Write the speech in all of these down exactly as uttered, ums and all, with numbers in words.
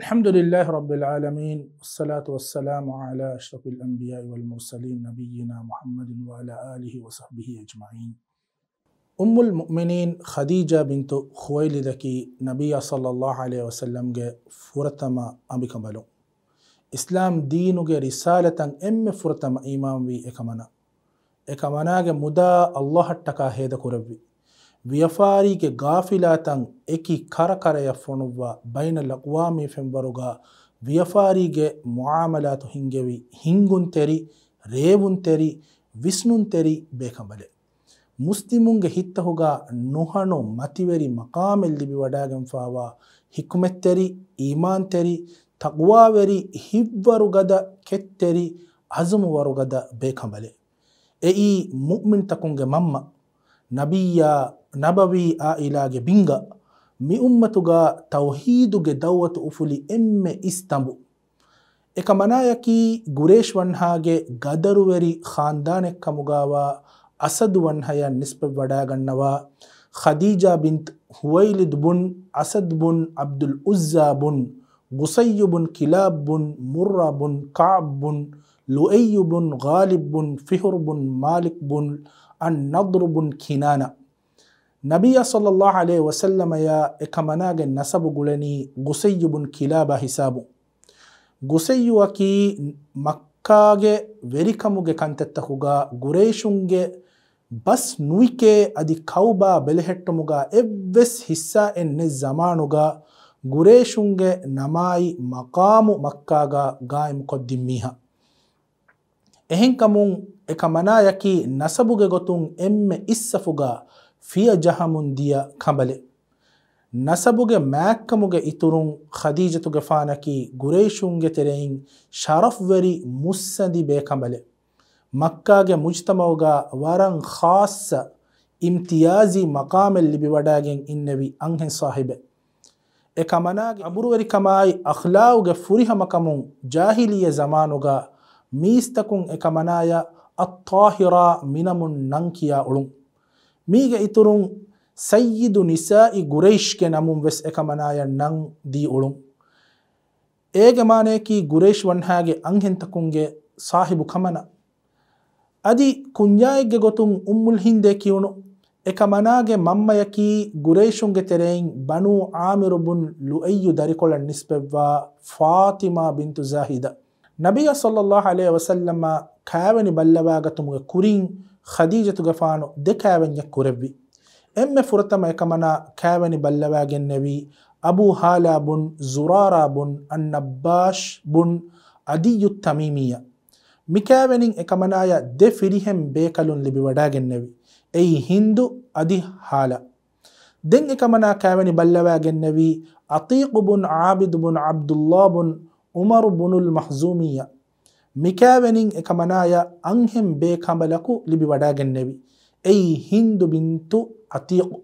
الحمد لله رب العالمين، والصلاة والسلام على أشرف الأنبياء والمرسلين، نبينا محمد وعلى آله وصحبه أجمعين. އުއްމުލް މުއުމިނީން ޚަދީޖާ ބިންތު ޚުވައިލިދަކީ ނަބިއްޔާ ޞައްލައްލާހު ޢަލައިހި ވަސައްލަމްގެ ފުރަތަމަ އަނބިކަނބަލުން. އިސްލާމް ދީނުގެ ރިސާލަތަށް އެންމެ ފުރަތަމަ އީމާންވީ އެކަމަނާ. އެކަމަނާގެ މުދާ އައްލާހަށްޓަކާ ހޭދަކުރެއްވި. ވިޔަފާރީގެ ޣާފިލާތައް އެކި ކަރަކަރަޔަށް ފޮނުއްވާ، ބައިނަލްއަޤްވާމީ ފެންވަރުގަ ވިޔަފާރީގެ މުޢާމަލާތު ހިންގެވި، ހިންގުންތެރި، ރޭވުންތެރި، ވިސްނުންތެރި ބޭކަނބަލެއް. މުސްލިމުންގެ ހިތްތަކުގަ ނުހަނު މަތިވެރި މަޤާމެއް ލިބިވަޑާގެންފާވާ، ޙިކުމަތްތެރި، އީމާންތެރި، ތަޤްވާވެރި، ހިތްވަރުގަދަ، ކެތްތެރި، އަޒުމުވަރުގަދަ ބޭކަނބަލެއް. އެއީ މުއުމިންތަކުންގެ މަންމަ، ނަބިއްޔާ، ނަބަވީ އާއިލާގެ ބިންގާ، މި އުއްމަތުގަ ތައުޙީދުގެ ދައުވަތު އުފުލި އެންމެ އިސް ތަނބު. އެކަމަނާޔަކީ ގުރޭޝް ވަންހާގެ ގަދަރުވެރި ޚާންދާނެއްކަމުގާވާ އަސަދު ވަންހަޔަށް ނިސްބަތްވަޑާގަންނަވާ ޚަދީޖާ ބިންތު ޚުވައިލިދު ބުން އަސަދު ބުން ޢަބްދުލް ޢުއްޒާ ބުން ޤުޞައްޔު ބުން ކިލާބް ބުން މުއްރާ ބުން ކަޢްބް ބުން ލުއައްޔު ބުން ޣާލިބް ބުން ފިހްރު ބުން މާލިކް ބުން އައްނަޟްރު ބުން ކިނާނާ. ނަބިއްޔާ ޞައްލައްލާހު ޢަލައިހި ވަސައްލަމަޔާ އެކަމަނާގެ ނަސަބު ގުޅެނީ ޤުޞައްޔު ބުން ކިލާބާ ހިސާބުން. ޤުޞައްޔުއަކީ މައްކާގެ ވެރިކަމުގެ ކަންތައްތަކުގަ ގުރައިޝުންގެ ބަސް ނުވިކޭ އަދި ކައުބާ ބެލެހެއްޓުމުގަ އެއްވެސް ހިއްސާއެއް ނެތް ޒަމާނުގަ ގުރައިޝުންގެ ނަމާއި މަޤާމު މައްކާގަ ގާއިމްކޮށްދިން މީހާ. އެހެންކަމުން އެކަމަނާޔަކީ ނަސަބުގެ ގޮތުން އެންމެ އިއްސަފުގަ ފިޔަ ޖަހަމުން ދިޔަ ކަނބަލެއް. ނަސަބުގެ މާތްކަމުގެ އިތުރުން ޚަދީޖަތުގެފާނަކީ ގުރައިޝުންގެ ތެރެއިން ޝަރަފްވެރި މުއްސަނދި ބޭކަނބަލެއް. މައްކާގެ މުޖްތަމަޢުގަ ވަރަށް ޚާއްޞަ އިމްތިޔާޒީ މަޤާމެއް ލިބިވަޑާގެން އިންނެވި އަންހެން ސާހިބެއް. އެކަމަނާގެ އަބުރުވެރިކަމާއި އަޚްލާގުގެ ފުރިހަމަކަމުން ޖާހިލިއްޔަ ޒަމާނުގަ މީސްތަކުން އެކަމަނާޔަށް އައްޠާހިރާ މިނަމުން ނަން ކިޔާ އުޅުން. މީގެ އިތުރުން ސައްޔިދު ނިސާއި ގުރައިޝްގެ ނަމުން ވެސް އެކަމަނާޔަށް ނަން ދީ އުޅުން. އޭގެ މާނަޔަކީ ގުރައިޝް ވަންހާގެ އަންހެންތަކުންގެ ސާހިބު ކަމަނާ. އަދި ކުންޏާއެއްގެ ގޮތުން އުއްމުލް ހިންދޭ ކިޔުނު. އެކަމަނާގެ މަންމަޔަކީ ގުރައިޝުންގެ ތެރެއިން ބަނޫ ޢާމިރު ބުން ލުއައްޔު ދަރިކޮޅަށް ނިސްބަތްވާ ފާޠިމާ ބިންތު ޒާހިދާ. ނަބިއްޔާ ޞައްލައްލާހު ޢަލައިހި ވަސައްލަމަށް ކާވެނި ބައްލަވާގަތުމުގެ ކުރިން ޚަދީޖަތުގެފާނު ދެ ކާވެންޏެއް ކުރެއްވި. އެންމެ ފުރަތަމަ އެކަމަނާ ކާވެނި ބައްލަވާގެންނެވީ އަބޫ ހާލާ ބުން ޒުރާރާ ބުން އައްނައްބާޝް ބުން ޢަދިއްޔު ތަމީމީއަށް. މިކާވެނިން އެކަމަނާޔަށް ދެ ފިރިހެން ބޭކަލުން ލިބިވަޑާގެންނެވި. އެއީ ހިންދު އަދި ހާލާ. ދެން އެކަމަނާ ކާވެނި ބައްލަވާގެންނެވީ ޢަތީޤު ބުން ޢާބިދު ބުން ޢަބްދުﷲ ބުން ޢުމަރު ބުނުލް މަޚްޒޫމީއަށް. މިކާވެނިން އެކަމަނާޔަށް އަންހެން ބޭކަނބަލަކު ލިބިވަޑާގެންނެވި. އެއީ ހިންދު ބިންތު ޢަތީޤު.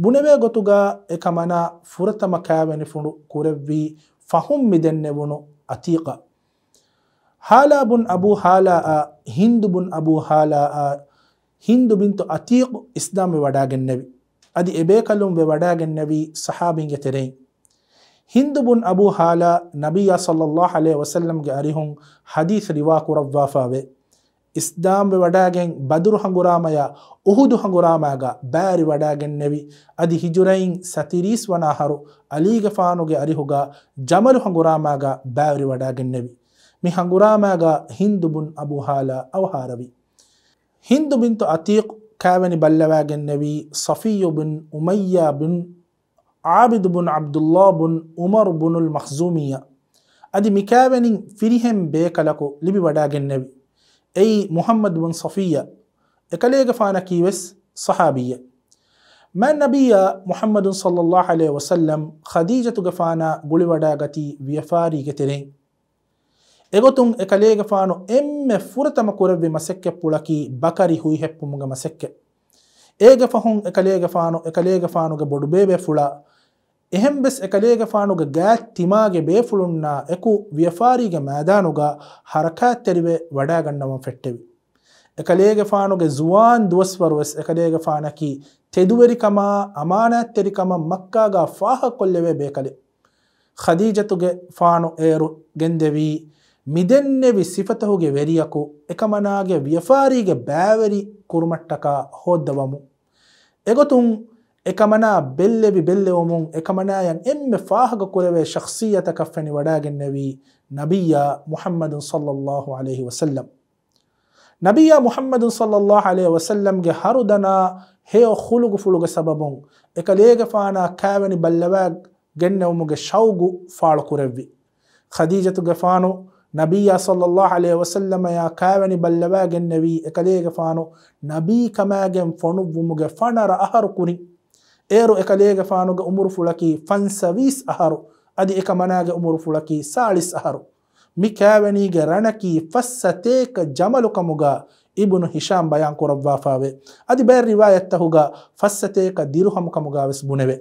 ބުނެވޭ ގޮތުގަ އެކަމަނާ ފުރަތަމަ ކާވެނިފުނޑު ކުރެއްވީ ފަހުން މި ދެންނެވުނު ޢަތީޤާ. ހާލާ ބުން އަބޫ ހާލާއާ، ހިންދު ބުން އަބޫ ހާލާއާ، ހިންދު ބިންތު ޢަތީޤު އިސްލާމްވެވަޑާގެންނެވި. އަދި އެބޭކަލުން ވެވަޑާގެންނެވީ ޞަޙާބީންގެ ތެރެއިން. ހިންދު ބުން އަބޫ ހާލާ ނަބިއްޔާ ޞައްލައްލާހު ޢަލައިހި ވަސައްލަމްގެ އަރިހުން ޙަދީޘް ރިވާ ކުރައްވާފައިވޭ. އިސްލާމްވެވަޑާގެން ބަދުރު ހަނގުރާމަޔާ އުޙުދު ހަނގުރާމާގަ ބައިވެރިވަޑާގެންނެވި. އަދި ހިޖުރައިން ސަތިރީސް ވަނަ އަހަރު ޢަލީގެފާނުގެ އަރިހުގަ ޖަމަލު ހަނގުރާމާގަ ބައިވެރިވަޑާގެންނެވި. މި ހަނގުރާމާގަ ހިންދު ބުން އަބޫ ހާލާ އަވަހާރަވި. ހިންދު ބިންތު ޢަތީޤު ކާވެނި ބައްލަވާގެންނެވީ ޞަފިއްޔު ބިން އުމައްޔާ ބިން ޢާބިދު ބުން ޢަބްދުﷲ ބުން ޢުމަރު ބުނުލް މަޚްޒޫމީއަށް. އަދި މިކާވެނިން ފިރިހެން ބޭކަލަކު ލިބިވަޑާގެންނެވި. އެއީ މުޙައްމަދު ބުން ޞަފިއްޔާ. އެކަލޭގެފާނަކީ ވެސް ޞަޙާބީއެއް. މާތް ނަބިއްޔާ މުޙައްމަދު ޞައްލައްލާހު ޢަލައިހި ވަސައްލަމް ޚަދީޖަތުގެފާނާ ގުޅިވަޑާގަތީ ވިޔަފާރީގެ ތެރެއިން. އެގޮތުން އެކަލޭގެފާނު އެންމެ ފުރަތަމަ ކުރެއްވި މަސައްކަތްޕުޅަކީ ބަކަރި ހުއިހެއްޕުމުގެ މަސައްކަތް. އޭގެ ފަހުން އެކަލޭގެފާނު އެކަލޭގެފާނުގެ ބޮޑުބޭބޭފުޅާ، އެހެންވެސް އެކަލޭގެފާނުގެ ގާތް ތިމާގެ ބޭފުޅުންނާ އެކު ވިޔަފާރީގެ މައިދާނުގަ ޙަރަކާތްތެރިވެ ވަޑާގަންނަވަން ފެއްޓެވި. އެކަލޭގެފާނުގެ ޒުވާން ދުވަސްވަރު ވެސް އެކަލޭގެފާނަކީ ތެދުވެރިކަމާ، އަމާނާތްތެރިކަމަށް މައްކާގަ ފާހަގަކޮށްލެވޭ ބޭކަލެއް. ޚަދީޖަތުގެފާނު އޭރު ގެންދެވީ، މިދެންނެވި ސިފަތަހުގެ ވެރިޔަކު އެކަމަނާގެ ވިޔަފާރީގެ ބައިވެރި ކުރުމަށްޓަކާ ހޯއްދަވަމު. އެގޮތުން އެކަމަނާ ބެއްލެވި ބެއްލެވުމުން އެކަމަނާޔަށް އެންމެ ފާހަގަކުރެވޭ ޝަޚްޞިއްޔަތަކަށް ފެނިވަޑައިގެންނެވީ ނަބިއްޔާ މުޙައްމަދު ޞައްލައްލާހު ޢަލައިހި ވަސައްލަމް. ނަބިއްޔާ މުޙައްމަދު ޞައްލައްލާހު ޢަލައިހި ވަސައްލަމްގެ ހަރުދަނާ ހެޔޮ ޚުލުގުފުޅުގެ ސަބަބުން އެކަލޭގެފާނާ ކާވެނި ބައްލަވާ ގެންނެވުމުގެ ޝައުގު ފާޅުކުރެއްވި. ޚަދީޖަތުގެފާނު ނަބިއްޔާ ޞައްލައްލާހު ޢަލައިހި ވަސައްލަމަޔާ ކާވެނި ބައްލަވާ ގެންނެވީ އެކަލޭގެފާނު ނަބީކަމާގެން ފޮނުއްވުމުގެ ފަނަރަ އަހަރު ކުރިން. އޭރު އެކަލޭގެފާނުގެ އުމުރުފުޅަކީ ފަންސަވީސް އަހަރު، އަދި އެކަމަނާގެ އުމުރުފުޅަކީ ސާޅީސް އަހަރު. މި ކާވެނީގެ ރަނަކީ ފައްސަތޭކަ ޖަމަލު ކަމުގަ އިބްނު ހިޝާމް ބަޔާން ކުރައްވާފައެވެ. އަދި ބައެއް ރިވާޔަތްތަހުގަ ފައްސަތޭކަ ދިރުހަމު ކަމުގަ ވެސް ބުނެވެ.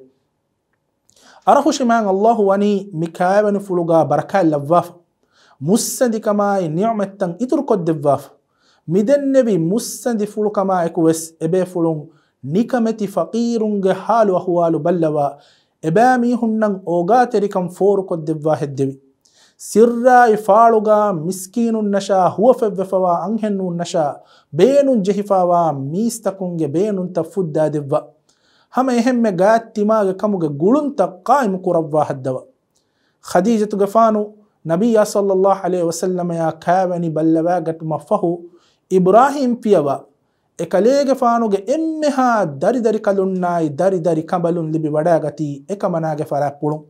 އަރަހުށި މާތް އައްލާހު ވަނީ މި ކާވެނިފުޅުގަ ބަރަކާތް ލައްވާފަ. މުއްސަނދިކަމާއި ނިޢުމަތްތައް އިތުރުކޮށްދެއްވާފަ. މިދެންނެވި މުއްސަނދިފުޅުކަމާއެކު ވެސް އެބޭފުޅުން ނިކަމެތި ފަޤީރުންގެ ޙާލު އަޙުވާލު ބައްލަވާ، އެބައިމީހުންނަށް އޯގާތެރިކަން ފޯރުކޮށްދެއްވާ ހެއްދެވި. ސިއްރާއި ފާޅުގަ މިސްކީނުންނަށާ ހުވަފެއްވެފަވާ އަންހެނުންނަށާ ބޭނުން ޖެހިފަވާ މީސްތަކުންގެ ބޭނުންތައް ފުއްދާދެއްވާ. ހަމަ އެހެންމެ ގާތްތިމާގެ ކަމުގެ ގުޅުންތައް ޤާއިމު ކުރައްވާ ހައްދަވާ. ޚަދީޖަތުގެފާނު ނަބިއްޔާ ޞައްލައްލާހު ޢަލައިހި ވަސައްލަމަޔާ ކާވެނި ބައްލަވާގަތުމަށްފަހު، އިބްރާހީމް ފިޔަވާ އެކަލޭގެފާނުގެ އެންމެހާ ދަރިދަރިކަލުންނާއި ދަރިދަރި ކަނބަލުން ލިބި ވަޑާގަތީ އެކަމަނާގެ ފަރާތްޕުޅުން.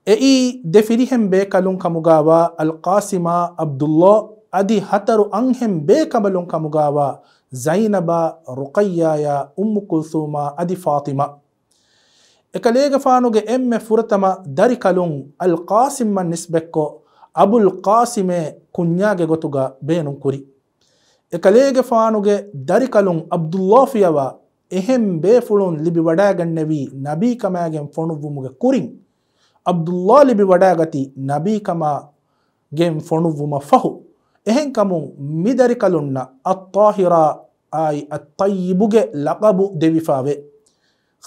އެއީ ދެ ފިރިހެން ބޭކަލުން ކަމުގާވާ އަލްޤާސިމާ ޢަބްދުﷲ އަދި ހަތަރު އަންހެން ބޭކަނބަލުން ކަމުގާވާ ޒައިނަބާ، ރުޤައްޔާޔާ، އުއްމު ކުލްސޫމާ އަދި ފާޠިމާ. އެކަލޭގެފާނުގެ އެންމެ ފުރަތަމަ ދަރިކަލުން އަލްޤާސިމްއަށް ނިސްބަތްކޮށް، އަބުލް ޤާސިމޭ ކުންޏާގެ ގޮތުގަ ބޭނުން ކުރި. އެކަލޭގެފާނުގެ ދަރިކަލުން ޢަބްދުﷲ ފިޔަވާ އެހެން ބޭފުޅުން ލިބިވަޑާގަންނެވީ ނަބީކަމާގެން ފޮނުއްވުމުގެ ކުރިން. ޢަބްދުﷲ ލިބިވަޑާގަތީ ނަބީކަމާ ގެން ފޮނުއްވުމަށް ފަހު. އެހެންކަމުން މި ދަރިކަލުންނަށް އައްޠާހިރާ އާއި އައްޠައްޔިބުގެ ލަޤަބު ދެވިފައެވެ.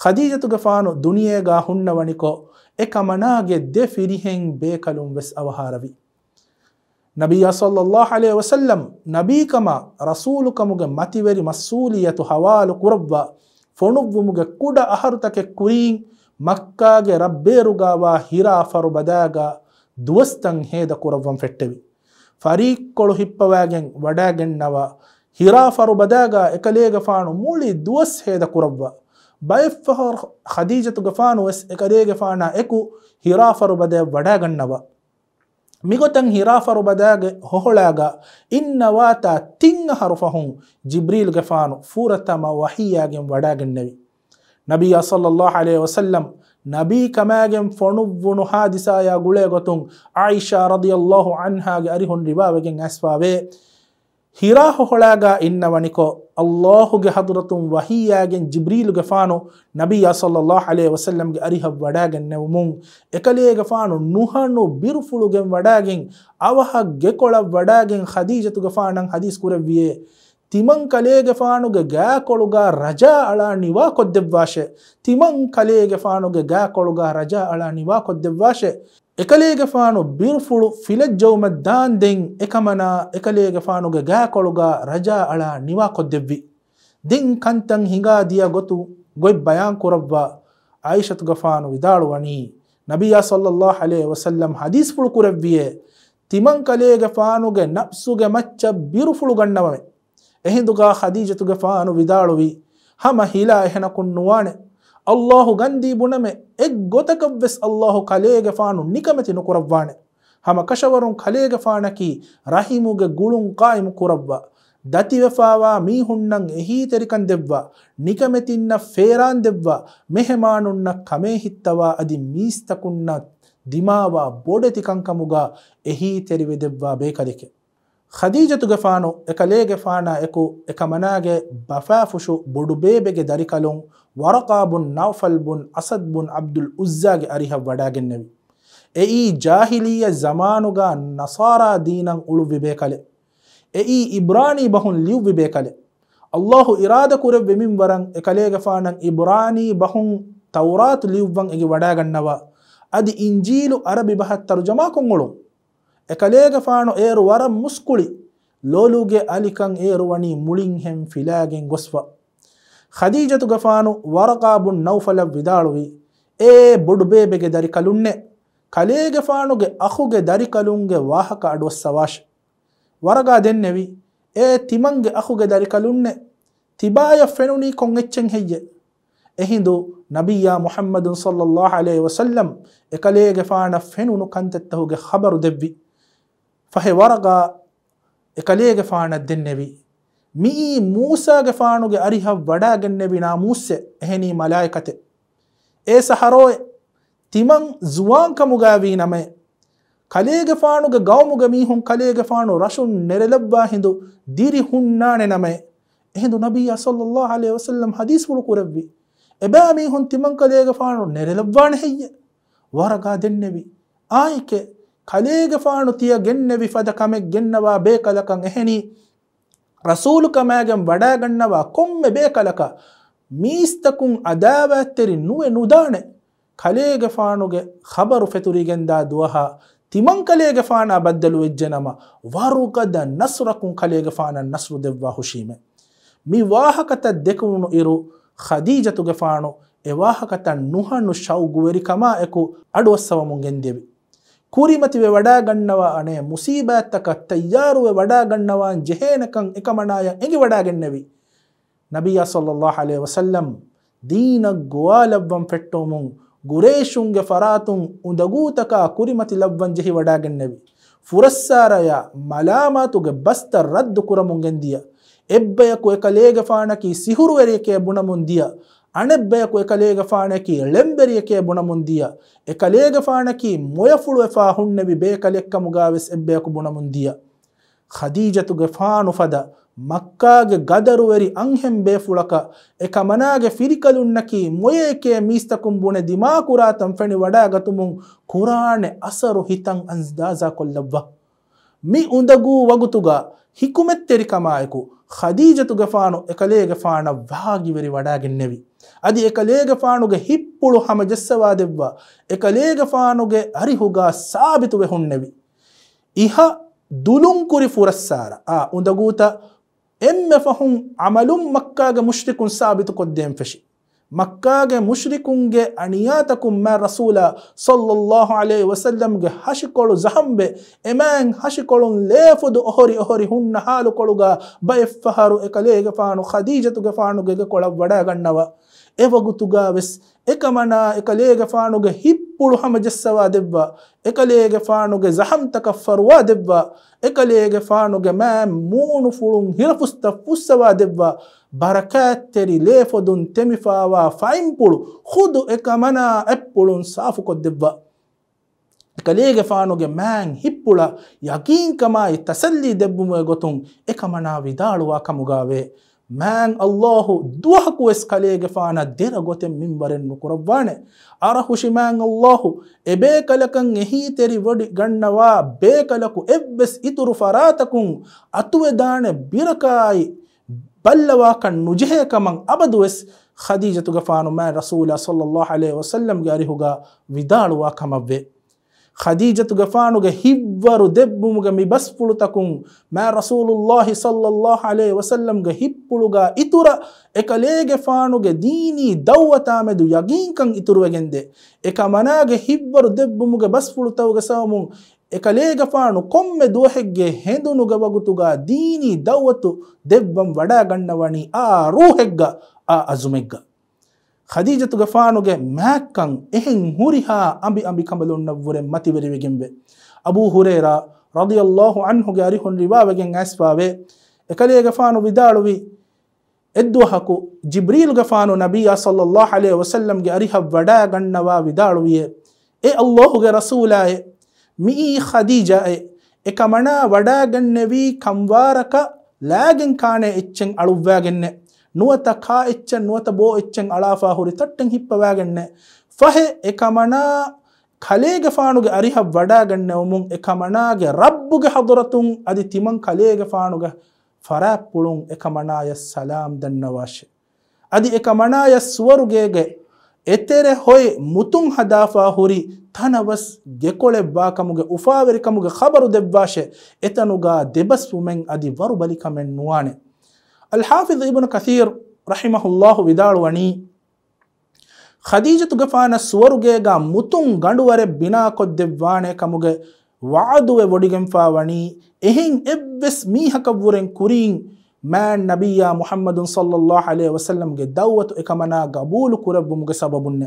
ޚަދީޖަތުގެފާނު ދުނިޔޭގާ ހުންނަވަނިކޮށް، އެކަމަނާގެ ދެ ފިރިހެން ބޭކަލުން ވެސް އަވަހާރަވި. ނަބިއްޔާ ޞައްލައްލާހު ޢަލައިހި ވަސައްލަމް ނަބީކަމާ ރަސޫލުކަމުގެ މަތިވެރި މަސްއޫލިއްޔަތު ޙަވާލު ކުރައްވާ، ފޮނުއްވުމުގެ ކުޑަ އަހަރުތަކެއް ކުރީން، މައްކާގެ ރަށްބޭރުގާވާ ހިރާ ފަރުބަދާގާ ދުވަސްތައް ހޭދަ ކުރައްވަން ފެއްޓެވި. ފަރީއްކޮޅު ހިއްޕަވާގެން ވަޑާގެންނަވާ ހިރާ ފަރުބަދާގާ އެކަލޭގެފާނު މުޅި ދުވަސް ހޭދަ ކުރައްވާ. ބައެއްފަހަރު ޚަދީޖަތުގެފާނު ވެސް އެކަލޭގެފާނާ އެކު ހިރާ ފަރުބަދަޔަށް ވަޑާގަންނަވާ. މިގޮތަށް ހިރާ ފަރުބަދާގެ ހޮހޮޅާގަ އިންނަވާތާ ތިން އަހަރު ފަހުން ޖިބްރީލްގެފާނު ފުރަތަމަ ވަޙީއާގެން ވަޑާގެންނެވި. ނަބިއްޔާ ޞައްލައްލާހު ޢަލައިހި ވަސައްލަމް ނަބީކަމާގެން ފޮނުއްވުނު ޙާދިސާޔާ ގުޅޭގޮތުން ޢާއިޝާ ރަޟިޔައްލާހު ޢަންހާގެ އަރިހުން ރިވާވެގެން އައިސްފާވޭ. ހިރާ ހޮހޮޅާގާ އިންނަވަނިކޮށް، ﷲ ގެ ޙަޟްރަތުން ވަޙީއާގެން ޖިބްރީލުގެފާނު ނަބިއްޔާ ޞައްލައްލާހު ޢަލައިހި ވަސައްލަމްގެ އަރިހަށް ވަޑާގެންނެވުމުން، އެކަލޭގެފާނު ނުހަނު ބިރުފުޅުގެން ވަޑާގެން، އަވަހަށް ގެކޮޅަށް ވަޑާގެން ޚަދީޖަތުގެފާނަށް ޙަދީޘް ކުރެއްވިއޭ، ތިމަން ކަލޭގެފާނުގެ ގާކޮޅުގާ ރަޖާ އަޅާ ނިވާކޮށްދެއްވާށޭ. ތިމަން ކަލޭގެފާނުގެ ގާކޮޅުގާ ރަޖާ އަޅާ ނިވާކޮށްދެއްވާށޭ. އެކަލޭގެފާނު ބިރުފުޅު ފިލައްޖައުމަށް ދާންދެން އެކަމަނާ އެކަލޭގެފާނުގެ ގާކޮޅުގާ ރަޖާ އަޅާ ނިވާކޮށްދެއްވި. ދެން ކަންތައް ހިނގާ ދިޔަ ގޮތު ގޮތް ބަޔާން ކުރައްވާ ޢާއިޝަތުގެފާނު ވިދާޅުވަނީ، ނަބިއްޔާ ޞައްލައްލާހު ޢަލައިހި ވަސައްލަމް ޙަދީޘްފުޅު ކުރެއްވިއޭ، ތިމަން ކަލޭގެފާނުގެ ނަފްސުގެ މައްޗަށް ބިރުފުޅު ގަންނަވަމޭ. އެހިނދުގާ ޚަދީޖަތުގެފާނު ވިދާޅުވީ، ހަމަ ހިލާ އެހެނަކުން ނުވާނެ. ﷲ ގަންދީ ބުނަމޭ، އެއްގޮތަކަށްވެސް ﷲ ކަލޭގެފާނު ނިކަމެތި ނުކުރައްވާނެ. ހަމަ ކަށަވަރުން ކަލޭގެފާނަކީ ރަޙިމުގެ ގުޅުން ޤާއިމު ކުރައްވާ، ދަތިވެފާވާ މީހުންނަށް އެހީތެރިކަން ދެއްވާ، ނިކަމެތިންނަށް ފޭރާން ދެއްވާ، މެހެމާނުންނަށް ކަމޭ ހިއްތަވާ އަދި މީސްތަކުންނަށް ދިމާވާ ބޮޑެތި ކަންކަމުގާ އެހީތެރިވެދެއްވާ ބޭކަލެކެ. ޚަދީޖަތުގެފާނު އެކަލޭގެފާނާ އެކު އެކަމަނާގެ ބަފާފުށު ބޮޑުބޭބެގެ ދަރިކަލުން ވަރަޤާ ބުން ނައުފަލް ބުން އަސަދް ބުން ޢަބްދުލް ޢުއްޒާގެ އަރިހަށް ވަޑާގެންނެވި. އެއީ ޖާހިލިއްޔަ ޒަމާނުގާ ނަޞާރާ ދީނަށް އުޅުއްވި ބޭކަލެއް. އެއީ އިބްރާނީ ބަހުން ލިޔުއްވި ބޭކަލެއް. ﷲ އިރާދަކުރެއްވި މިންވަރަށް އެކަލޭގެފާނަށް އިބްރާނީ ބަހުން ތައުރާތު ލިޔުއްވަން އެނގި ވަޑާގަންނަވާ. އަދި އިންޖީލު އަރަބި ބަހަށް ތަރުޖަމާކޮށް އުޅުން. އެކަލޭގެފާނު އޭރު ވަރަށް މުސްކުޅި. ލޯލޫގެ އަލިކަން އޭރު ވަނީ މުޅިންހެން ފިލާގެން ގޮސްފަ. ޚަދީޖަތުގެފާނު ވަރަޤާ ބުން ނައުފަލަށް ވިދާޅުވި، އޭ ބޮޑުބޭބެގެ ދަރިކަލުންނޭ! ކަލޭގެފާނުގެ އަޚުގެ ދަރިކަލުންގެ ވާހަކަ އަޑުއައްސަވާށެ. ވަރަޤާ ދެންނެވި، އޭ ތިމަންގެ އަޚުގެ ދަރިކަލުންނޭ! ތިބާޔަށް ފެނުނީ ކޮން އެއްޗެއް ހެއްޔޭ؟ އެހިނދު ނަބިއްޔާ މުޙައްމަދު ޞައްލައްލާހު ޢަލައިހި ވަސައްލަމް އެކަލޭގެފާނަށް ފެނުނު ކަންތައްތަކުގެ ޚަބަރު ދެއްވި. ފަހެ ވަރަޤާ އެކަލޭގެފާނަށް ދެންނެވި، މިއީ މޫސާގެފާނުގެ އަރިހަށް ވަޑާގެންނެވި ނާމޫއްސެއް، އެހެނީ މަލާއިކަތެއް. އޭ ސަހަރޯއެ! ތިމަން ޒުވާންކަމުގައިވީ ނަމައެ. ކަލޭގެފާނުގެ ގައުމުގެ މީހުން ކަލޭގެފާނު ރަށުން ނެރެލައްވާ ހިނދު ދިރި ހުންނާނެ ނަމައެ. އެހިނދު ނަބިއްޔާ ޞައްލައްލާހު ޢަލައިހި ވަސައްލަމް ޙަދީޘްފުޅު ކުރެއްވި، އެބައިމީހުން ތިމަން ކަލޭގެފާނު ނެރެލައްވާނެ ހެއްޔެ؟ ވަރަޤާ ދެންނެވި، އާނއެކޭ، ކަލޭގެފާނު ތިޔަ ގެންނެވި ފަދަ ކަމެއް ގެންނަވާ ބޭކަލަކަށް އެހެނީ، ރަސޫލުކަމާގެން ވަޑާގަންނަވާ ކޮންމެ ބޭކަލަކަށް މީސްތަކުން އަދާވާތްތެރި ނުވެ ނުދާނެ. ކަލޭގެފާނުގެ ޚަބަރު ފެތުރިގެންދާ ދުވަހާ ތިމަން ކަލޭގެފާނާ ބައްދަލުވެއްޖެނަމަ، ވަރުގަދަ ނަޞްރަކުން ކަލޭގެފާނަށް ނަޞްރު ދެއްވާ ހުށީމޭ. މި ވާހަކަތައް ދެކެވުނު އިރު، ޚަދީޖަތުގެފާނު އެ ވާހަކަތައް ނުހަނު ޝައުގުވެރިކަމާ އެކު އަޑުއައްސަވަމުން ގެންދެވި. ކުރިމަތިވެ ވަޑާގަންނަވާ އަނެއް މުސީބާތްތަކަށް ތައްޔާރުވެ ވަޑާގަންނަވާން ޖެހޭނެކަން އެކަމަނާޔަށް އެނގިވަޑާގެންނެވި. ނަބިއްޔާ ޞައްލައްލާހު ޢަލައިހި ވަސައްލަމް ދީނަށް ގޮވާލައްވަން ފެއްޓެވުމުން ގުރައިޝުންގެ ފަރާތުން އުނދަގޫތަކާ ކުރިމަތިލައްވަން ޖެހިވަޑާގެންނެވި. ފުރައްސާރަޔާ މަލާމާތުގެ ބަސްތައް ރައްދު ކުރަމުން ގެންދިޔަ. އެއްބަޔަކު އެކަލޭގެފާނަކީ ސިހުރުވެރިއެކޭ ބުނަމުން ދިޔަ. އަނެއްބަޔަކު އެކަލޭގެފާނަކީ ޅެންވެރިއެކޭ ބުނަމުން ދިޔަ. އެކަލޭގެފާނަކީ މޮޔަފުޅުވެފާ ހުންނެވި ބޭކަލެއްކަމުގާވެސް އެއްބަޔަކު ބުނަމުން ދިޔަ. ޚަދީޖަތުގެފާނު ފަދަ މައްކާގެ ގަދަރުވެރި އަންހެން ބޭފުޅަކަށް އެކަމަނާގެ ފިރިކަލުންނަކީ މޮޔައެކޭ މީސްތަކުން ބުނެ ދިމާކުރާތަން ފެނިވަޑާގަތުމުން ކުރާނެ އަސަރު ހިތަށް އަންދާޒާކޮށްލައްވާ. މި އުނދަގޫ ވަގުތުގަ ހިކުމަތްތެރިކަމާއެކު ޚަދީޖަތުގެފާނު އެކަލޭގެފާނަށް ވާގިވެރިވަޑާގެންނެވި. އަދި އެކަލޭގެފާނުގެ ހިތްޕުޅު ހަމަޖައްސަވާދެއްވާ، އެކަލޭގެފާނުގެ އަރިހުގަ ސާބިތުވެ ހުންނެވި. އިހަށް ދުލުންކުރި ފުރައްސާރަ އާ އުނދަގޫތައް އެންމެ ފަހުން އަމަލުން މައްކާގެ މުޝްރިކުން ސާބިތުކޮށްދޭން ފެށި. މައްކާގެ މުޝްރިކުންގެ އަނިޔާތަކުން މާތް ރަސޫލާ ޞައްލައްލާހު ޢަލައިހި ވަސައްލަމްގެ ހަށިކޮޅު ޒަހަމްވެ، އެމާތް ހަށިކޮޅުން ލޭފުދު އޮހޮރި އޮހޮރި ހުންނަ ހާލުކޮޅުގަ ބައެއްފަހަރު އެކަލޭގެފާނު ޚަދީޖަތުގެފާނުގެ ގެކޮޅަށް ވަޑާގަންނަވާ. އެވަގުތުގަވެސް އެކަމަނާ އެކަލޭގެފާނުގެ ހިތްޕުޅު ހަމަޖައްސަވާ ދެއްވާ، އެކަލޭގެފާނުގެ ޒަހަމްތަކަށް ފަރުވާ ދެއްވާ، އެކަލޭގެފާނުގެ މާތް މޫނުފުޅުން ހިރަފުސްތައް ފުއްސަވާ ދެއްވާ، ބަރަކާތްތެރި ލޭފޮދުން ތެމިފާވާ ފައިންޕުޅު ޚުދު އެކަމަނާ އަތްޕުޅުން ސާފުކޮށްދެއްވާ. އެކަލޭގެފާނުގެ މާތް ހިތްޕުޅަށް ޔަގީންކަމާއި ތަސައްލީ ދެއްވުމުގެ ގޮތުން އެކަމަނާ ވިދާޅުވާ ކަމުގާވޭ. މާތް ﷲ ދުވަހަކުވެސް ކަލޭގެފާނަށް ދެރަ ގޮތެއް މިންވަރެއް ނުކުރައްވާނެ. އަރަހުށި މާތް ﷲ އެބޭކަލަކަށް އެހީތެރިވޮޑި ގަންނަވާ ބޭކަލަކު އެއްވެސް އިތުރު ފަރާތަކުން އަތުވެދާނެ ބިރަކާއި ބައްލަވާކަށް ނުޖެހޭ ކަމަށް އަބަދުވެސް ޚަދީޖަތުގެފާނު މާތް ރަސޫލާ ޞައްލައްލާހު ޢަލައިހި ވަސައްލަމްގެ އަރިހުގަ ވިދާޅުވާ ކަމަށްވޭ. ޚަދީޖަތުގެފާނުގެ ހިތްވަރު ދެއްވުމުގެ މި ބަސްފުޅުތަކުން މާތް ރަސޫލުއްލާހި ޞައްލައްލާހު ޢަލައިހި ވަސައްލަމްގެ ހިތްޕުޅުގަ އިތުރަށް އެކަލޭގެފާނުގެ ދީނީ ދައުވަތާމެދު ޔަގީންކަން އިތުރުވެގެންދޭ. އެކަމަނާގެ ހިތްވަރު ދެއްވުމުގެ ބަސްފުޅުތަކުގެ ސަބަބުން އެކަލޭގެފާނު ކޮންމެ ދުވަހެއްގެ ހެނދުނުގެ ވަގުތުގަ ދީނީ ދައުވަތު ދެއްވަން ވަޑާގަންނަވަނީ އާ ރޫހެއްގަ އާ އަޒުމެއްގަ. ޚަދީޖަތުގެފާނުގެ މާތްކަން އެހެން ހުރިހާ އަނބި އަނބިކަނބަލުންނަށްވުރެ މަތިވެރިވެގެންވޭ. އަބޫ ހުރައިރާ ރަޟިޔައްލާހު ޢަންހުގެ އަރިހުން ރިވާވެގެން އައިސްފާވޭ. އެކަލޭގެފާނު ވިދާޅުވީ، އެއްދުވަހަކު ޖިބްރީލުގެފާނު ނަބިއްޔާ ޞައްލައްލާހު ޢަލައިހި ވަސައްލަމްގެ އަރިހަށް ވަޑާގަންނަވާ ވިދާޅުވިއޭ، އޭ ﷲ ގެ ރަސޫލާއޭ، މިއީ ޚަދީޖާއޭ، އެކަމަނާ ވަޑާގެންނެވީ ކަންވާރަކަށް ލާގެން ކާނޭ އެއްޗެއް އަޅުއްވާގެންނޭ. ނުވަތަ ކާ އެއްޗެއް ނުވަތަ ބޯ އެއްޗެއް އަޅާފާ ހުރި ތައްޓެއް ހިއްޕަވާގެންނޭ. ފަހެ އެކަމަނާ ކަލޭގެފާނުގެ އަރިހަށް ވަޑާގެންނެވުމުން އެކަމަނާގެ ރައްބުގެ ޙަޟްރަތުން އަދި ތިމަން ކަލޭގެފާނުގެ ފަރާތްޕުޅުން އެކަމަނާޔަށް ސަލާމް ދަންނަވާށޭ. އަދި އެކަމަނާޔަށް ސުވަރުގޭގެ އެތެރެ ހޮތް މުތުން ހަދާފާ ހުރި ތަނަވަސް ގެކޮޅެއްވާކަމުގެ އުފާވެރިކަމުގެ ޚަބަރު ދެއްވާށޭ، އެތަނުގާ ދެބަސްވުމެއް އަދި ވަރުބަލިކަމެއް ނުވާނެ. އަލްޙާފިޒް އިބްނު ކަޘީރް ރަޙިމަހުﷲ ވިދާޅުވަނީ، ޚަދީޖަތުގެފާނަށް ސުވަރުގޭގާ މުތުން ގަނޑުވަރެއް ބިނާކޮށްދެއްވާނެ ކަމުގެ ވަޢުދުވެ ވޮޑިގެންފާވަނީ، އެހެން އެއްވެސް މީހަކަށްވުރެން ކުރީން މާތް ނަބިއްޔާ މުޙައްމަދު ޞައްލައްލާހު ޢަލައިހި ވަސައްލަމްގެ ދަޢުވަތު އެކަމަނާ ގަބޫލު ކުރެއްވުމުގެ ސަބަބުންނެ.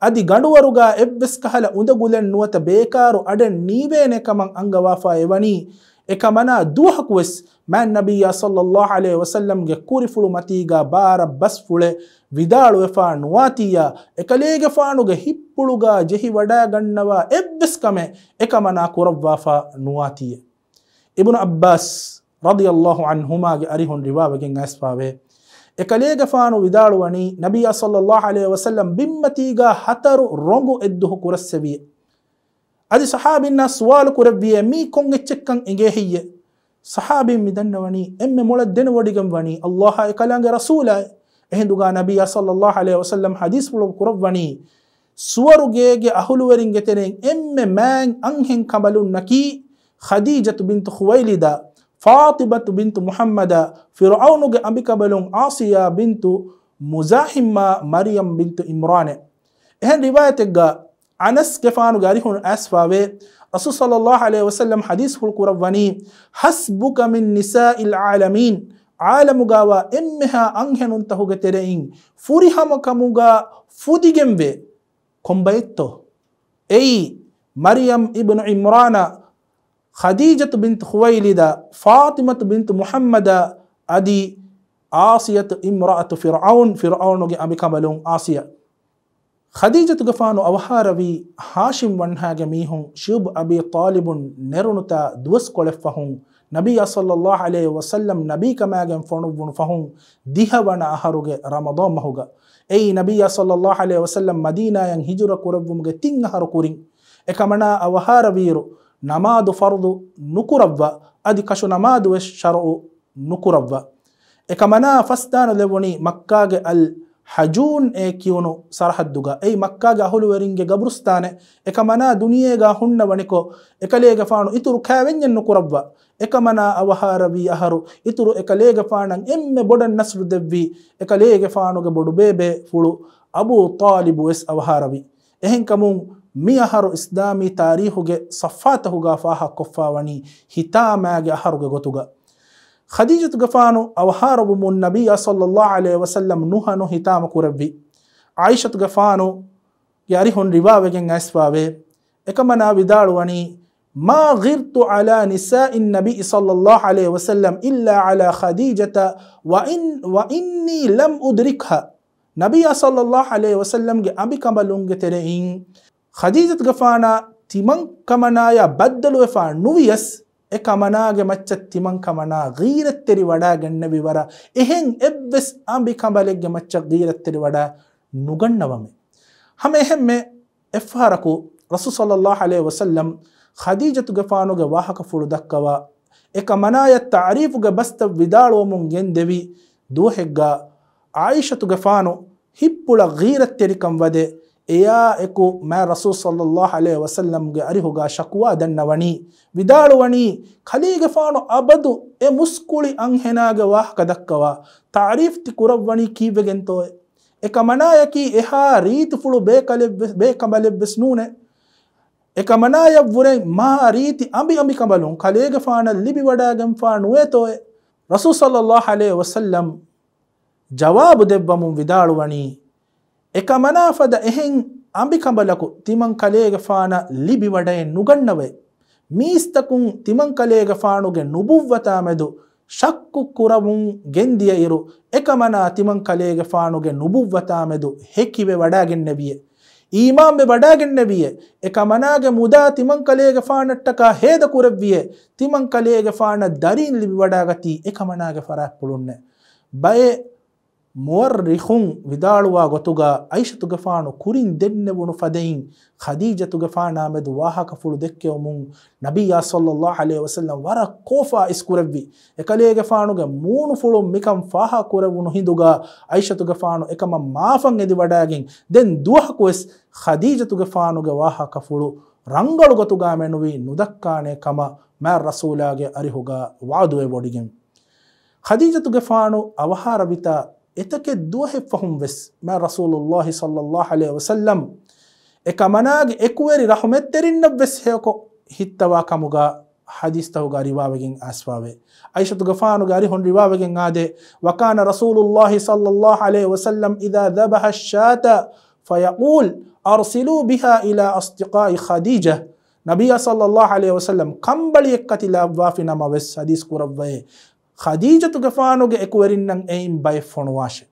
އަދި ގަނޑުވަރުގާ އެއްވެސް ކަހަލަ އުނދަގުލެއް ނުވަތަ ބޭކާރު އަޑެއް ނީވޭނެ ކަމަށް އަންގަވާފާ އެވަނީ، އެކަމަނާ ދުވަހަކުވެސް މާތް ނަބިއްޔާ ޞައްލައްލާހު ޢަލައިހި ވަސައްލަމްގެ ކުރިފުޅު މަތީގާ ބާރަށް ބަސްފުޅެ ވިދާޅުވެފާ ނުވާތީއާ، އެކަލޭގެފާނުގެ ހިތްޕުޅުގާ ޖެހިވަޑާގަންނަވާ އެއްވެސް ކަމެއް އެކަމަނާ ކުރައްވާފާ ނުވާތީއެއް. އިބްނު ޢައްބާސް ރަޟިޔައްލާހު ޢަންހުމާގެ އަރިހުން ރިވާވެގެން އައިސްފާވޭ، އެކަލޭގެފާނު ވިދާޅުވަނީ، ނަބިއްޔާ ޞައްލައްލާހު ޢަލައިހި ވަސައްލަމް ބިންމަތީގާ ހަތަރު ރޮނގު އެއްދުހު ކުރައްސެވިއޭ. އަދި ޞަޙާބީންނާ ސުވާލު ކުރެއްވިއޭ، މީ ކޮން އެއްޗެއްކަން އެނގޭ ހެއްޔޭ؟ ޞަޙާބީން މި ދަންނަވަނީ، އެންމެ މޮޅަށް ދެނެވޮޑިގެން ވަނީ ﷲ އާއި އެކަލާނގެ ރަސޫލާއޭ. އެހިނދުގާ ނަބިއްޔާ ޞައްލައްލާހު ޢަލައިހި ވަސައްލަމް ޙަދީޘްފުޅު ކުރައްވަނީ، ސުވަރުގޭގެ އަހުލުވެރިންގެ ތެރެއިން އެންމެ މާތް އަންހެން ކަނބަލުންނަކީ ޚަދީޖަތު ބިންތު ޚުވައިލިދާ، ފާޠިމަތު ބިންތު މުޙައްމަދާ، ފިރުޢައުނުގެ އަނބިކަނބަލުން އާސިޔާ ބިންތު މުޒާޙިމްއާ، މަރްޔަމް ބިންތު ޢިމްރާނޭ. އެހެން ރިވާޔަތެއްގާ އަނަސްގެފާނުގެ އަރިހުން އައިސްފާވޭ، ރަސޫލު ޞައްލައްލާހު ޢަލައިހި ވަސައްލަމް ޙަދީޘްފުޅު ކުރައްވަނީ، ޙަސްބުކަ މިން ނިސާއިލް ޢާލަމީން، ޢާލަމުގާވާ އެންމެހާ އަންހެނުންތަހުގެ ތެރެއިން ފުރިހަމަކަމުގާ ފުދިގެންވޭ. ކޮންބައެއްތޯ؟ އެއީ، މަރްޔަމް އިބްނު ޢިމްރާނާ، ޚަދީޖަތު ބިންތު ޚުވައިލިދާ، ފާޠިމަތު ބިންތު މުޙައްމަދާ، އަދި އާސިޔަތު އިމްރައަތު ފިރްޢައުން، ފިރްޢައުނުގެ އަނބިކަނބަލުން އާސިޔާ. ޚަދީޖަތުގެފާނު އަވަހާރަވީ، ހާޝިމް ވަންހާގެ މީހުން ޝިޢުބު އަބީ ޠާލިބުން ނެރުނުތާ ދުވަސްކޮޅެއްފަހުން، ނަބިއްޔާ ޞައްލައްލާހު ޢަލައިހި ވަސައްލަމް ނަބީކަމާގެން ފޮނުއްވުނު ފަހުން، ދިހަވަނަ އަހަރުގެ ރަމަޟާން މަހުގަ. އެއީ، ނަބިއްޔާ ޞައްލައްލާހު ޢަލައިހި ވަސައްލަމް މަދީނާޔަށް ހިޖުރަ ކުރެއްވުމުގެ ތިން އަހަރު ކުރިން. އެކަމަނާ އަވަހާރަވިއިރު، ނަމާދު ފަރުޟު ނުކުރައްވާ، އަދި ކަށު ނަމާދުވެސް ޝަރުޢު ނުކުރައްވާ. އެކަމަނާ ފަސްދާނުލެވުނީ މައްކާގެ އަލް ޙަޖޫން އޭ ކިޔުނު ސަރަޙައްދުގަ. އެއީ މައްކާގެ އަހުލުވެރިންގެ ގަބުރުސްތާނެއް. އެކަމަނާ ދުނިޔޭގާ ހުންނަވަނިކޮށް، އެކަލޭގެފާނު އިތުރު ކާވެންޏެއް ނުކުރައްވާ. އެކަމަނާ އަވަހާރަވީ އަހަރު، އިތުރު އެކަލޭގެފާނަށް އެންމެ ބޮޑަށް ނަޞްރު ދެއްވި އެކަލޭގެފާނުގެ ބޮޑުބޭބޭފުޅު އަބޫ ޠާލިބު ވެސް އަވަހާރަވި. އެހެންކަމުން، މި އަހަރު އިސްލާމީ ތާރީޚުގެ ޞަފްޙާތަކުގާ ފާހަގަކޮށްފާވަނީ ހިތާމާގެ އަހަރުގެ ގޮތުގަ. ޚަދީޖަތުގެފާނު އަވަހާރަވުމުން ނަބިއްޔާ ޞައްލައްލާހު ޢަލައިހި ވަސައްލަމް ނުހަނު ހިތާމަ ކުރެއްވި. ޢާއިޝަތުގެފާނުގެ އަރިހުން ރިވާވެގެން އައިސްފާވޭ. އެކަމަނާ ވިދާޅުވަނީ، ما غرت على نساء النبي صلى الله عليه وسلم إلا على خديجة وإن، وإني لم أدركها. ނަބިއްޔާ ޞައްލައްލާހު ޢަލައިހި ވަސައްލަމްގެ އަނބިކަނބަލުންގެ ތެރެއިން ޚަދީޖަތުގެފާނާ ތިމަން ކަމަނާޔާ ބައްދަލުވެފާ ނުވިޔަސް، އެ ކަމަނާގެ މައްޗަށް ތިމަން ކަމަނާ ޣީރަތްތެރި ވަޑާގެންނެވި ވަރަށް އެހެން އެއްވެސް އަނބިކަނބަލެއްގެ މައްޗަށް ޣީރަތްތެރި ވަޑާ ނުގަންނަވަމޭ. ހަމަ އެހެންމެ އެއްފަހަރަކު ރަސޫލު ޞައްލައްލާހު ޢަލައިހި ވަސައްލަމް ޚަދީޖަތުގެފާނުގެ ވާހަކަފުޅު ދައްކަވާ، އެ ކަމަނާޔަށް ތަޢުރީފުގެ ބަސްތައް ވިދާޅުވަމުން ގެންދެވި ދުވަހެއްގަ، ޢާއިޝަތުގެފާނު ހިތްޕުޅަށް ޣީރަތްތެރިކަން ވަދެ، އެޔާ އެކު މާތް ރަސޫލު ޞައްލައްލާހު ޢަލައިހި ވަސައްލަމްގެ އަރިހުގަ ޝަކުވާ ދަންނަވަނީ، ވިދާޅުވަނީ، ކަލޭގެފާނު އަބަދު އެ މުސްކުޅި އަންހެނާގެ ވާހަކަ ދައްކަވާ، ތަޢުރީފް ތި ކުރައްވަނީ ކީއްވެގެންތޯއޭ؟ އެ ކަމަނާޔަކީ އެހާ ރީތިފުޅު ބޭކަލެއްވެ-، ބޭކަނބަލެއްވެސް ނޫނޭ. އެ ކަމަނާޔަށްވުރެ މާ ރީތި އަނބި އަނބިކަނބަލުން ކަލޭގެފާނަށް ލިބިވަޑާގެންފާ ނުވޭތޯއޭ؟ ރަސޫލު ޞައްލައްލާހު ޢަލައިހި ވަސައްލަމް ޖަވާބު ދެއްވަމުން ވިދާޅުވަނީ، އެ ކަމަނާ ފަދަ އެހެން އަނބިކަނބަލަކު ތިމަން ކަލޭގެފާނަށް ލިބިވަޑައެއް ނުގަންނަވައޭ. މީސްތަކުން ތިމަން ކަލޭގެފާނުގެ ނުބުއްވަތާމެދު ޝައްކު ކުރަމުން ގެންދިޔައިރު، އެކަމަނާ ތިމަން ކަލޭގެފާނުގެ ނުބުއްވަތާމެދު ހެކިވެ ވަޑާގެންނެވިއޭ. އީމާންވެ ވަޑާގެންނެވިއޭ. އެކަމަނާގެ މުދާ ތިމަން ކަލޭގެފާނަށްޓަކާ ހޭދަ ކުރެއްވިއޭ. ތިމަން ކަލޭގެފާނަށް ދަރީން ލިބިވަޑާގަތީ އެކަމަނާގެ ފަރާތްޕުޅުންނޭ. ބައެއް މުއައްރިޚުން ވިދާޅުވާ ގޮތުގަ ޢައިޝަތުގެފާނު ކުރިން ދެންނެވުނު ފަދައިން ޚަދީޖަތުގެފާނާމެދު ވާހަކަފުޅު ދެއްކެވުމުން ނަބިއްޔާ ޞައްލައްލާހު ޢަލައިހި ވަސައްލަމް ވަރަށް ކޯފާ އިސްކުރެއްވި. އެކަލޭގެފާނުގެ މޫނުފުޅުން މިކަން ފާހަގަކުރެވުނު ހިނދުގަ ޢައިޝަތުގެފާނު އެކަމަށް މާފަށް އެދިވަޑައިގެން ދެން ދުވަހަކުވެސް ޚަދީޖަތުގެފާނުގެ ވާހަކަފުޅު ރަނގަޅު ގޮތުގަ މެނުވީ ނުދައްކާނެ ކަމަށް މާތް ރަސޫލާގެ އަރިހުގަ ވަޢުދުވެވޮޑިގެން. ޚަދީޖަތުގެފާނު އަވަހާރަވިތާ އެތަކެއް ދުވަހެއް ފަހުން ވެސް މާތް ރަސޫލުއްލާހި ޞައްލައްލާހު ޢަލައިހި ވަސައްލަމް އެ ކަމަނާގެ އެކުވެރި ރަޙުމަތްތެރިންނަށް ވެސް ހެޔޮކޮށް ހިއްތަވާ ކަމުގަ ޙަދީޘްތަކުގަ ރިވާވެގެން އައިސްފާވޭ. ޢައިޝަތުގެފާނުގެ އަރިހުން ރިވާވެގެން އާދޭ، وكان رسول الله صلى الله عليه وسلم إذا ذبح الشاة فيقول أرسلوا بها إلى أصدقاء خديجة. ނަބިއްޔާ ޞައްލައްލާހު ޢަލައިހި ވަސައްލަމް ކަނބަޅިއެއް ކަތިލާއްވާފި ނަމަވެސް ޙަދީޘް ކުރައްވައޭ، ޚަދީޖަތުގެފާނުގެ އެކުވެރިންނަށް އެއިން ބައެއް ފޮނުވާށޭ.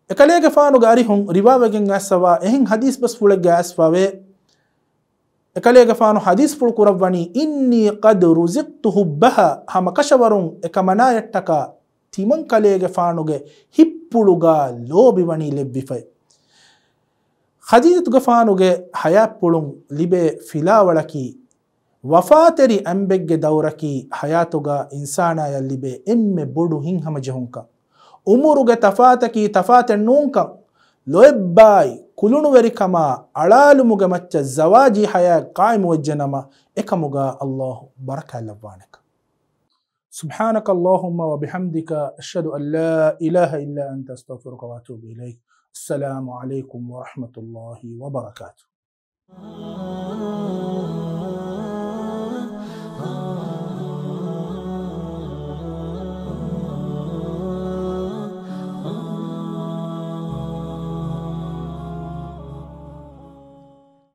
އެކަލޭގެފާނުގެ އަރިހުން ރިވާވެގެން އައިސްފަވާ އެހެން ޙަދީޘް ބަސްފުޅެއްގަ އައިސްފާވޭ. އެކަލޭގެފާނު ޙަދީޘްފުޅު ކުރައްވަނީ، إني قد رزقت حبها، ހަމަކަށަވަރުން އެކަމަނާޔަށްޓަކާ ތިމަން ކަލޭގެފާނުގެ ހިތްޕުޅުގަ ލޯބިވަނީ ލެއްވިފައި. ޚަދީޖަތުގެފާނުގެ ޙަޔާތްޕުޅުން ލިބޭ ފިލާވަޅަކީ، ވަފާތެރި އަނބެއްގެ ދައުރަކީ ޙަޔާތުގަ އިންސާނާޔަށް ލިބޭ އެންމެ ބޮޑު ހިތްހަމަޖެހުންކަން. އުމުރުގެ ތަފާތަކީ ތަފާތެއް ނޫންކަން. ލޯތްބާއި ކުލުނުވެރިކަމާ އަޅާލުމުގެ މައްޗަށް ޒަވާޖީ ޙަޔާތް ޤާއިމުވެއްޖެނަމަ، އެކަމުގަ ﷲ ބަރަކާތްލައްވާނެކަން. سبحانك اللهم وبحمدك، أشهد أن لا إله إلا أنت، أستغفرك وأتوب إليك. السلام عليكم ورحمة الله وبركاته.